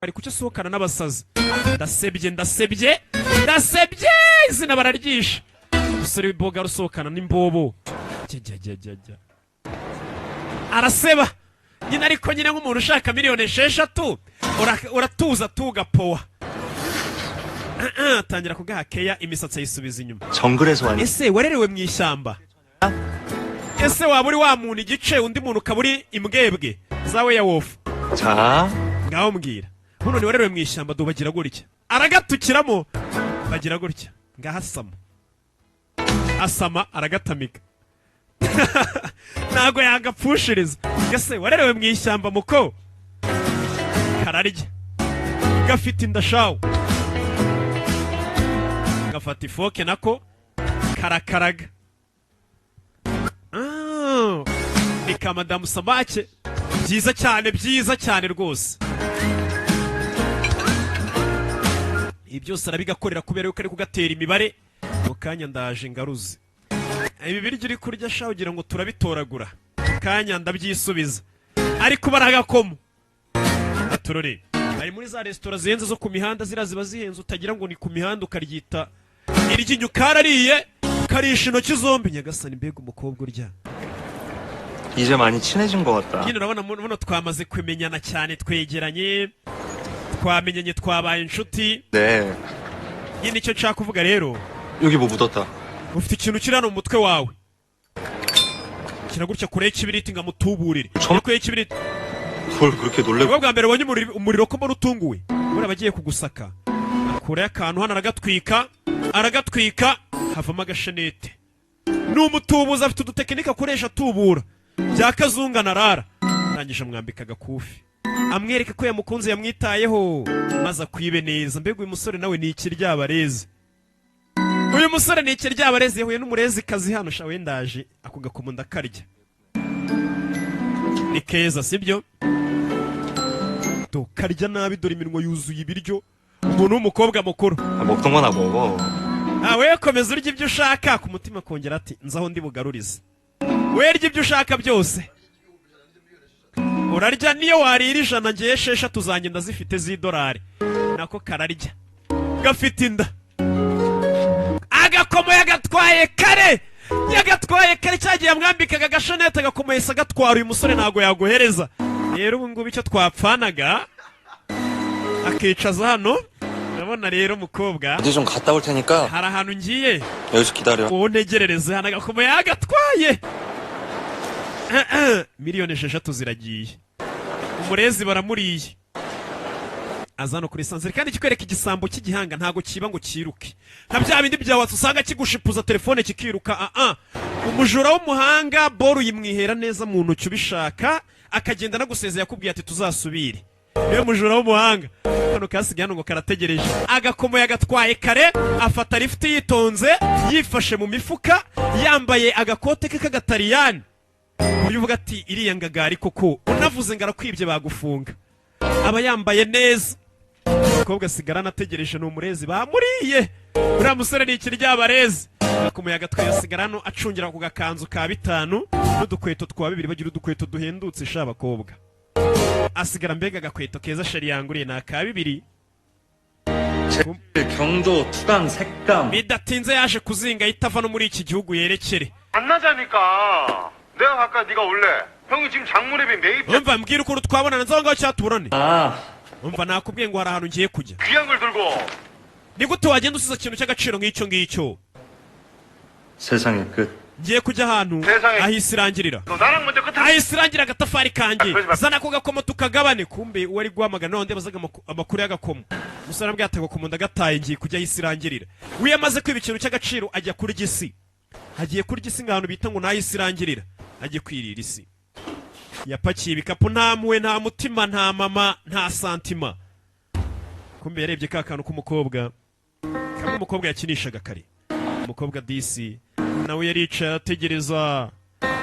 Ari kuki asohokana n'abasazi? Ndasebye, ndasebye, ndasebye! Izina bararyishe. Umusore w'iboga usohokana n'imbobo. Jya jya jya jya jya, araseba nyine. Ariko nyine nk'umuntu ushaka miliyoni 6 uratuza tugapowa. Atangira kugaha keya, imisatsi ayisubiza inyuma. 정글에서 왔니? Ese warerewe mu ishyamba? Ese waba uri wa muntu igice, undi muntu ukaba uri imbwebwe za werewolf? 자, Ngaho mbwira buno, ni warerewe mu ishyamba? Do bagira gutya, aragatukiramo, bagira gutya, ngaho asama, asama, aragatamika, ntago yagapfushiriza. Ese warerewe mu ishyamba? Muko kararya, gafite inda shawu. Gafata ifoke nako karakaraga. Ah, ni ka madamu Samake. Byiza cyane, byiza cyane rwose. Ibi byose arabigakorera kubera yuko ari kugatera imibare. Mu kanya ndaje ngaruze ibi biryo uri kurya sha, ugira ngo turabitoragura? Mu kanya ndabyisubiza. Ariko baragakomo aturore. Ari muri za resitora zihenze zo ku mihanda, ziriya ziba zihenze, utagira ngo ni ku mihanda ukaryita iryinyo. Karariye, karisha intoki zombi. Nyagasani, mbega umukobwa urya! 이제 많이 친해진 것 같다. Nyine urabona buno twamaze kumenyana cyane, twegeranye, twamenyanye, twabaye inshuti. 네, Nyine icyo nshaka kuvuga rero, 여기 뭐 묻었다. ufite ikintu kiri hano mu mutwe wawe kiragutya. Kure y'ikibiriti ngo amutuburire. Kure y'ikibiriti. 뭘 그렇게 놀래고? Nibwo bwa mbere ubonye umuriro ko mbona utunguwe? Buriya abagiye kugusaka. Akurayo akantu hano, aragatwika, aragatwika, havamo agashenete. Ni umutubuzi, afite udutekinike akoresha atubura bya kazungu. Narara arangije amwambika agakufi, amwereka ko yamukunze, yamwitayeho, maze akwibe neza. Mbega uyu musore nawe ni ikiryabarezi! Uyu musore ni ikiryabarezi, yahuye n'umurezikazi hano. Sha wendaje, ako gakomo ndakarya, ni keza, sibyo? Do karya nabi, dore iminwa yuzuye ibiryo. Umuntu w'umukobwa mukuru. 아, 먹던 거나 먹어. Ah, we komeza urya ibyo ushaka. Ku mutima akongera ati: "Nzi aho ndi bugarurize." We rya ibyo ushaka byose, urarya niyo warira 100, ngiye 6 zanjye ndazifite z'idolari. Nako kararya, gafite inda. Agakomo yagatwaye kare, yagatwaye kare. Cyagiye yamwambikaga agashanete, agakomo yahise agatwara. Uyu musore ntabwo yaguhereza. Rero ubu ngubu icyo twapfanaga, akicaza hano. Urabona rero mukobwa, 어디 좀 갔다 올 테니까 hari ahantu ngiye, 여기서 기다려. uwo ntegerereze hano. Agakomo yagatwaye, miliyoni 6 ziragiye, umurezi baramuriye. Aza hano kuri esanseri. Kandi kikwereka igisambo cy'igihanga, ntabwo kiba ngo cyiruke nka bya bindi bya watsi usanga kigushipuza telefone kikiruka. Ah, umujura w'umuhanga boru yimwihera neza mu ntoki, ubishaka akagenda anagusezeye, akubwiye ati: "Tuzasubire." Niwe mujura w'umuhanga. Kano kasigaye hano ngo karategereje. Agakomo yagatwaye kare, afata lifuti yitonze, yifashe mu mifuka, yambaye agakote ke k'agataliyani, ku buryo uvuga ati: "Iriya ngagari koko unavuze ngo arakwibye bagufunga." Aba yambaye neza. Umukobwa asigara anategereje, ni umurezi bamuriye. Uriya musore ni ikiryabarezi. Agakomo yagatwaye, asigara hano acungira ku gakanzu ka 5 n'udukweto twa 2. Bagira udukweto duhendutse sha abakobwa. Asigara: "Mbega agakweto keza chéri yanguriye, ni aka 2." 경도 투강 색감. Bidatinze yaje kuzinga, ahita ava no muri iki gihugu yerekere. 만나자니까. 내가 갈까 네가 올래? 형이 지금 장문회비 매입 Umva, mbwira ukuntu twabonana, nzi aho ngaho cyatuburane. 아, Umva, nakubwiye ngo hari ahantu ngiye kujya. 귀한 걸 들고. Ni gute wagenda usize ikintu cy'agaciro nk'icyo ngicyo? 세상의 끝. Ngiye kujya ahantu 세상에. aho isi irangirira. 너 나랑 먼저 끝을 Aho isi irangira, agatafari kanjye, zana ako gakomo tukagabane. Kumbe uwo ari guhamagara none bazaga amakuru y'agakomo. Umusore arambwira ati: "Agakomo ndagataye, ngiye kujya aho isi irangirira." We yamaze kwiba ikintu cy'agaciro, ajya kurya isi. Agiye kurya isi ngo ahantu bita ngo n'aho isi irangirira, ajye kwirira isi. Yapakiye ibikapu, nta mpuhwe, nta mutima, nta mama, nta santima. Kumbe yarebye ka kantu k'umukobwa kamwe umukobwa yakinishaga kare. Umukobwa disi nawe yaricaye ategereza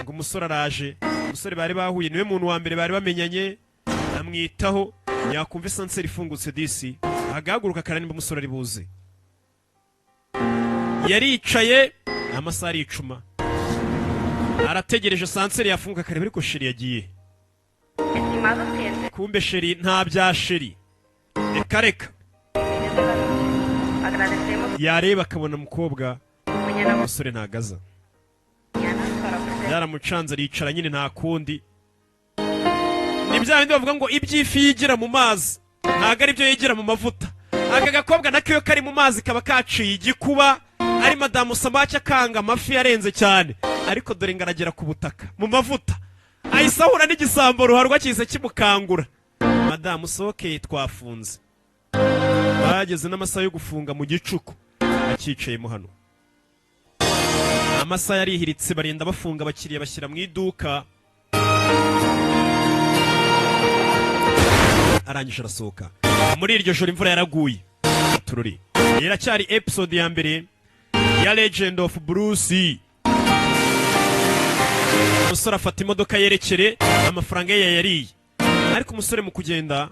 ngo umusore araje. Umusore bari bahuye, niwe muntu wa mbere bari bamenyanye, amwitaho. Yakumva esanseri ifungutse, disi agahaguruka kare nimba umusore ari buze. Yaricaye, amasaha aricuma, arategereje. Esanseri yafunguka akareba, ariko chéri yagiye. Estimado cliente, Kumbe chéri, nta bya chéri. Reka reka. Yareba akabona umukobwa, umusore ntagaza, yaramucanze, aricara nyine, nta kundi. Ni bya bindi bavuga ngo iby'ifi yigira mu mazi ntabwo ari byo yigira mu mavuta. Aka gakobwa nako iyo kari mu mazi kaba kaciye igikuba, ari madamu Samake, akanga amafi yarenze cyane. Ariko dore ngo aragera ku butaka mu mavuta, ahise ahura n'igisambo ruharwa, kiza kimukangura: "Madamu, soke, twafunze." Bageze n'amasaha yo gufunga mu gicuku, akicayemo hano. Amasaha yarihiritse, barinda bafunga, abakiriya bashyira mu iduka. Arangije arasohoka. Muri iryo joro imvura yaraguye. Tururi iracyari episode ya mbere ya Legend of Bruce. Umusore afata imodoka yerekere amafaranga ye yayariye. Ariko umusore mu kugenda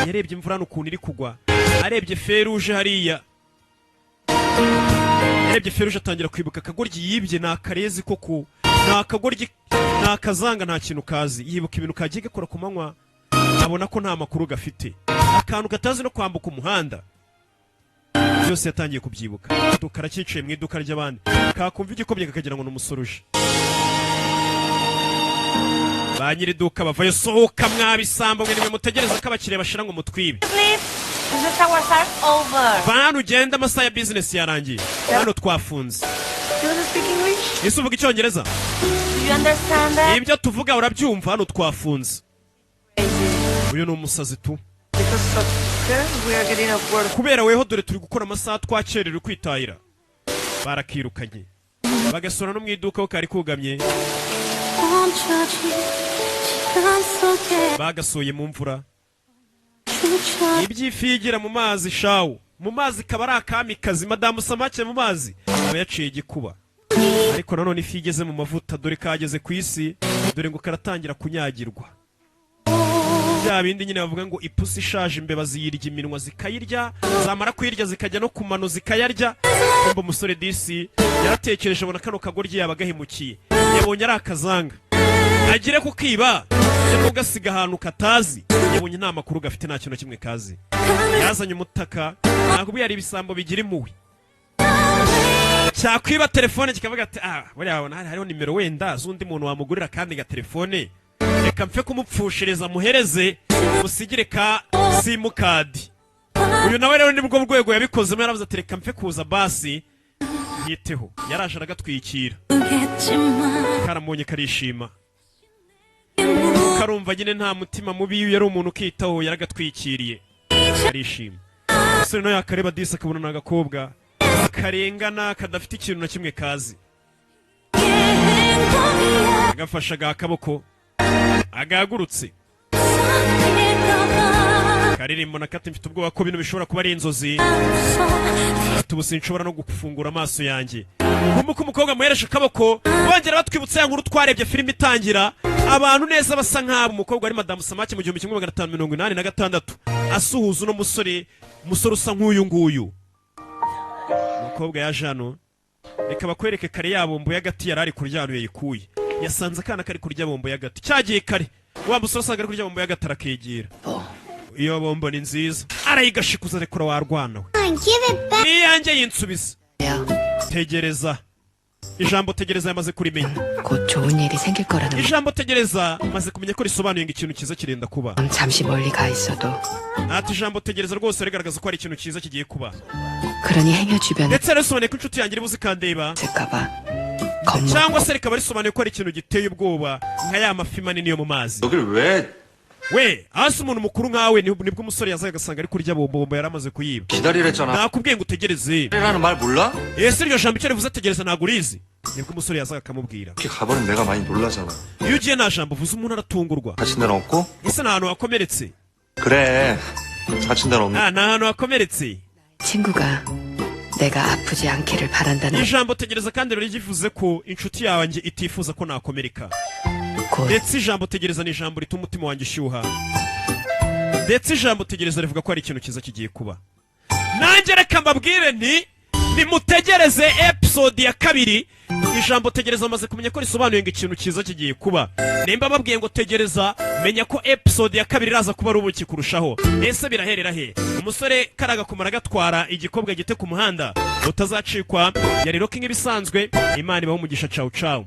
yarebye imvura hano ukuntu iri kugwa, arebye feruje hariya, yarebye feruje, atangira kwibuka akagoryi yibye. Ni akarezi koko, ni akagoryi, ni akazanga, nta kintu kazi. Yibuka ibintu kagiye gakora ku manywa, abona ko nta makuru gafite, akantu katazi no kwambuka umuhanda. Byose yatangiye kubyibuka. Karacyicaye mu iduka ry'abandi, kakumva igikomye kakagira ngo ni umusore uje. Ba nyiri iduka bavayo: "Sohoka mwabisambo mwe, nimwe mutegereza ko abakiriya bashira ngo mutwibe." Please, business hours are over. Va hano ugende, amasaha ya business yarangiye, hano twafunze. Do you speak English? Ese uvuga Icyongereza? Do you understand that? Ibyo tuvuga urabyumva? Hano twafunze. Uyu ni umusazi tu. Because of her, we are getting off work. Kubera weho dore turi gukora amasaha, twakererewe kwitahira. Barakirukanye, bagasura no mu iduka aho kari kugamye. 멈춰진 시간 속에 Bagasuye mu mvura. 춤춰 Iby'ifi yigira mu mazi shawu, mu mazi kaba ari akamikazi. Madamu Samake mu mazi aba yaciye igikuba, ariko nanone ifi igeze mu mavuta, dore kageze ku isi, dore ngo karatangira kunyagirwa. Bya bindi nyine bavuga ngo ipusi ishaje imbeba ziyirya iminwa, zikayirya, zamara kuyirya zikajya no ku mano zikayarya. Kumva umusore disi yaratekereje, abona kano kagoryi yaba gahemukiye, yabonye ari akazanga, agire kukiba cyangwa ugasiga ahantu katazi. Yabonye nta makuru gafite, nta kintu na kimwe kazi. Yazanye umutaka, ntabwo yari ibisambo bigira impuhwe. Cyakwiba telefone kikavuga ati: "Ah, buriya wabona hari hariho nimero wenda z'undi muntu wamugurira kandi ga telefone, reka mpfe kumupfushiriza muhereze musigire ka simukadi." Uyu nawe rero nibwo rwego yabikozemo, yaravuze ati: "Reka mpfe kuza basi yiteho." Yaraje aragatwikira. 겠지만 Karamubonye karishima, karumva nyine nta mutima mubi, iyo yari umuntu ukitaho. Yaragatwikiriye karishima. Umusore nawe yakareba disi akabona ni agakobwa karengana, kadafite ikintu na kimwe kazi. Agafashe akaboko agahagurutse, karirimbo na kati: "Mfite ubwoba ko bino bishobora kuba ari inzozi." Ati: "Ubu sinshobora no gufungura amaso yanjye." Nk'uko umukobwa amuhereje akaboko, bongera batwibutsa ya nkuru twarebye filime itangira, abantu neza basa nk'abo. Umukobwa wari madamu Samake mu 1586 asuhuza uno musore, umusore usa nk'uyu nguyu. Umukobwa yaje hano, reka bakwereke kare ya bombo y'agati yari ari kurya ahantu yayikuye. Yasanze akana kari kurya bombo y'agati cyagiye kare. Wa musore usanga ari kurya bombo y'agati, arakegera. Iyo bombo ni nziza, arayigashikuza: "Rekura, warwana we." Give it back. Niyanjye, yinsubiza. Tegereza, ijambo tegereza yamaze kurimenya. 곧 좋은 일이 생길 거라는 Ijambo tegereza maze kumenya ko risobanuye ngo ikintu cyiza kirenda kuba. 마음 잠시 멀리 가 있어도 Ati: "Ijambo tegereza rwose rigaragaza ko hari ikintu cyiza kigiye kuba." 그러니 행여 주변에 Ndetse risobanuye ko inshuti yanjye iri buze ikandeba, 있을까봐 겁먹 cyangwa se rikaba risobanuye ko ari ikintu giteye ubwoba nka ya mafi manini yo mu mazi. 여길 왜 We hasi, umuntu mukuru nkawe? Nibwo umusore yazaga agasanga ari kurya bombombo yari amaze kuyiba. 기다리랬잖아. Nakubwiye ngo utegereze. 기다리라는 말 몰라? Ese iryo jambo icyo rivuze tegereza ntabwo urizi? Nibwo umusore yazaga akamubwira. 이렇게 가버리면 내가 많이 놀라잖아. Iyo ugiye nta jambo uvuze, umuntu aratungurwa. 다친 데는 없고? Ese nta hantu wakomeretse? 그래. 다친 데는 없네. Ah, nta hantu wakomeretse. 친구가 내가 아프지 않기를 바란다는 Ijambo tegereza kandi riba rivuze ko inshuti yanjye itifuza ko nakomereka. 곧 Ndetse ijambo tegereza ni ijambo rituma umutima wanjye ushyuha. Ndetse ijambo tegereza rivuga ko hari ikintu cyiza kigiye kuba. Nanjye reka mbabwire nti nimutegereze episode ya kabiri. Ijambo tegereza bamaze kumenya ko risobanuye ngo ikintu cyiza kigiye kuba. Nimba babwiye ngo tegereza, menya ko episode ya kabiri iraza kuba ari ubuki kurushaho. Ese biraherera he? Umusore karaga kumara gatwara igikobwa gite ku muhanda. Utazacikwa, yari Rocky nk'ibisanzwe. Imana ibahe umugisha. Cawu cawu.